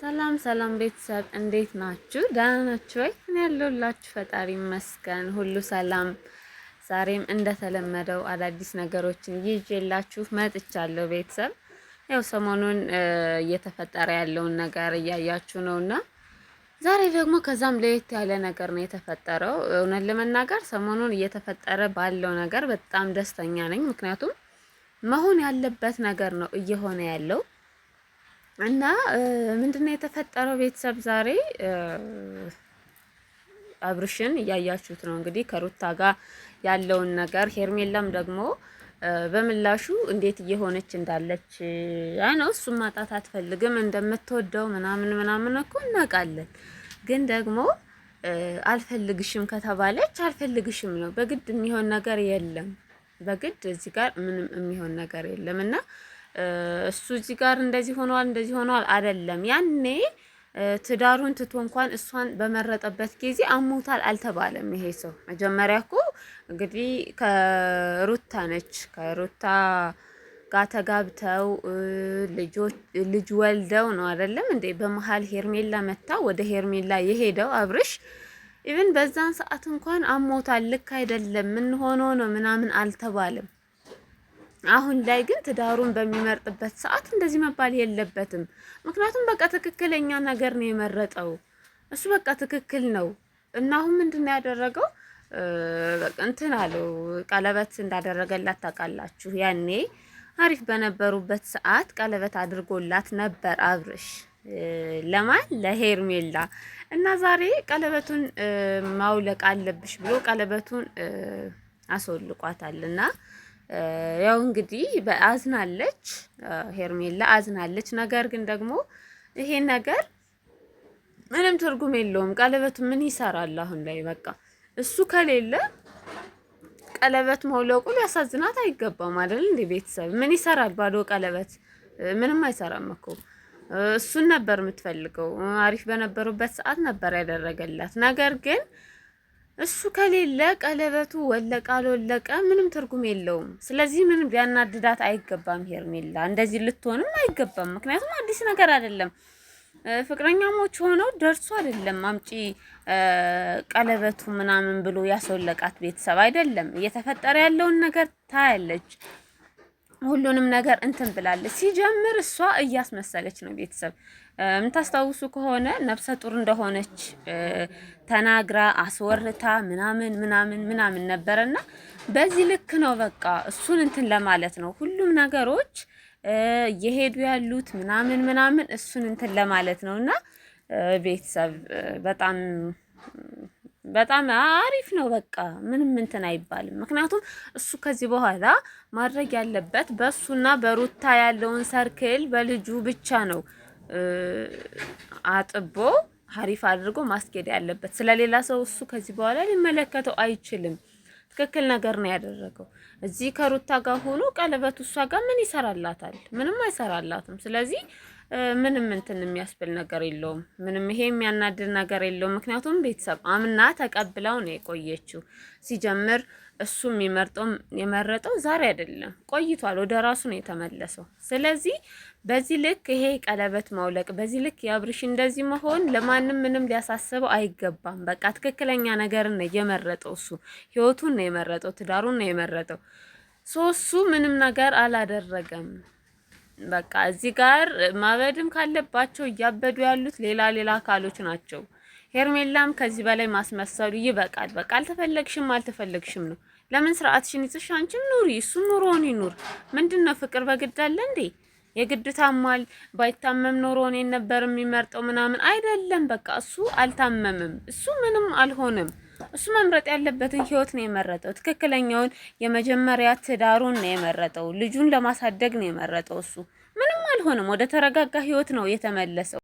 ሰላም ሰላም ቤተሰብ እንዴት ናችሁ? ደህና ናችሁ ወይ? እኔ ያለሁላችሁ ፈጣሪ ይመስገን ሁሉ ሰላም። ዛሬም እንደተለመደው አዳዲስ ነገሮችን ይዤላችሁ መጥቻለሁ ቤተሰብ። ያው ሰሞኑን እየተፈጠረ ያለውን ነገር እያያችሁ ነውና ዛሬ ደግሞ ከዛም ለየት ያለ ነገር ነው የተፈጠረው። እውነት ለመናገር ሰሞኑን እየተፈጠረ ባለው ነገር በጣም ደስተኛ ነኝ። ምክንያቱም መሆን ያለበት ነገር ነው እየሆነ ያለው። እና ምንድነው የተፈጠረው? ቤተሰብ ዛሬ አብርሽን እያያችሁት ነው እንግዲህ ከሩታ ጋር ያለውን ነገር፣ ሄርሜላም ደግሞ በምላሹ እንዴት እየሆነች እንዳለች አይ ነው። እሱም ማጣት አትፈልግም እንደምትወደው ምናምን ምናምን እኮ እናውቃለን። ግን ደግሞ አልፈልግሽም ከተባለች አልፈልግሽም ነው። በግድ የሚሆን ነገር የለም። በግድ እዚህ ጋር ምንም የሚሆን ነገር የለም እና እሱ እዚህ ጋር እንደዚህ ሆኗል እንደዚህ ሆኗል አይደለም። ያኔ ትዳሩን ትቶ እንኳን እሷን በመረጠበት ጊዜ አሞታል አልተባለም። ይሄ ሰው መጀመሪያ እኮ እንግዲህ ከሩታ ነች ከሩታ ጋር ተጋብተው ልጅ ወልደው ነው አይደለም እንዴ? በመሀል ሄርሜላ መታ ወደ ሄርሜላ የሄደው አብርሽ even በዛን ሰዓት እንኳን አሞታል፣ ልክ አይደለም፣ ምን ሆኖ ነው ምናምን አልተባለም። አሁን ላይ ግን ትዳሩን በሚመርጥበት ሰዓት እንደዚህ መባል የለበትም። ምክንያቱም በቃ ትክክለኛ ነገር ነው የመረጠው እሱ በቃ ትክክል ነው። እና አሁን ምንድን ነው ያደረገው? እንትን አለው ቀለበት እንዳደረገላት ታውቃላችሁ። ያኔ አሪፍ በነበሩበት ሰዓት ቀለበት አድርጎላት ነበር አብርሽ ለማን ለሄርሜላ። እና ዛሬ ቀለበቱን ማውለቅ አለብሽ ብሎ ቀለበቱን አስወልቋታል እና ያው እንግዲህ አዝናለች ሄርሜላ አዝናለች። ነገር ግን ደግሞ ይሄ ነገር ምንም ትርጉም የለውም። ቀለበቱ ምን ይሰራል አሁን ላይ? በቃ እሱ ከሌለ ቀለበት መውለቁ ሊያሳዝናት አይገባም አይደል እንዴ? ቤተሰብ ምን ይሰራል ባዶ ቀለበት? ምንም አይሰራም እኮ። እሱን ነበር የምትፈልገው። አሪፍ በነበሩበት ሰዓት ነበር ያደረገላት ነገር ግን እሱ ከሌለ ቀለበቱ ወለቀ አልወለቀ ምንም ትርጉም የለውም። ስለዚህ ምንም ሊያናድዳት አይገባም። ሄርሜላ እንደዚህ ልትሆንም አይገባም። ምክንያቱም አዲስ ነገር አይደለም። ፍቅረኛሞች ሆነው ደርሶ አይደለም አምጪ ቀለበቱ ምናምን ብሎ ያስወለቃት ቤተሰብ አይደለም። እየተፈጠረ ያለውን ነገር ታያለች። ሁሉንም ነገር እንትን ብላለች። ሲጀምር እሷ እያስመሰለች ነው። ቤተሰብ የምታስታውሱ ከሆነ ነፍሰ ጡር እንደሆነች ተናግራ አስወርታ ምናምን ምናምን ምናምን ነበረና በዚህ ልክ ነው በቃ እሱን እንትን ለማለት ነው ሁሉም ነገሮች እየሄዱ ያሉት ምናምን ምናምን እሱን እንትን ለማለት ነው። እና ቤተሰብ በጣም በጣም አሪፍ ነው። በቃ ምንም እንትን አይባልም። ምክንያቱም እሱ ከዚህ በኋላ ማድረግ ያለበት በእሱና በሩታ ያለውን ሰርክል በልጁ ብቻ ነው አጥቦ አሪፍ አድርጎ ማስኬድ ያለበት። ስለሌላ ሰው እሱ ከዚህ በኋላ ሊመለከተው አይችልም። ትክክል ነገር ነው ያደረገው። እዚህ ከሩታ ጋር ሆኖ ቀለበቱ እሷ ጋር ምን ይሰራላታል? ምንም አይሰራላትም። ስለዚህ ምንም እንትን የሚያስብል ነገር የለውም። ምንም ይሄ የሚያናድድ ነገር የለውም። ምክንያቱም ቤተሰብ አምና ተቀብለው ነው የቆየችው። ሲጀምር እሱ የሚመርጠው የመረጠው ዛሬ አይደለም ቆይቷል። ወደ ራሱ ነው የተመለሰው። ስለዚህ በዚህ ልክ ይሄ ቀለበት ማውለቅ፣ በዚህ ልክ የአብርሽ እንደዚህ መሆን ለማንም ምንም ሊያሳስበው አይገባም። በቃ ትክክለኛ ነገርን ነው የመረጠው። እሱ ህይወቱን ነው የመረጠው፣ ትዳሩን ነው የመረጠው። እሱ ምንም ነገር አላደረገም። በቃ እዚህ ጋር ማበድም ካለባቸው እያበዱ ያሉት ሌላ ሌላ አካሎች ናቸው። ሄርሜላም ከዚህ በላይ ማስመሰሉ ይበቃል። በቃ አልተፈለግሽም አልተፈለግሽም ነው። ለምን ስርዓትሽን ይዘሽ አንቺም ኑሪ፣ እሱም ኑሮውን ይኑር። ምንድን ነው ፍቅር በግድ አለ እንዴ? የግድ ታሟል። ባይታመም ኖሮ እኔን ነበር የሚመርጠው ምናምን አይደለም። በቃ እሱ አልታመምም፣ እሱ ምንም አልሆንም። እሱ መምረጥ ያለበትን ህይወት ነው የመረጠው። ትክክለኛውን የመጀመሪያ ትዳሩን ነው የመረጠው። ልጁን ለማሳደግ ነው የመረጠው። እሱ ምንም አልሆነም። ወደ ተረጋጋ ህይወት ነው የተመለሰው።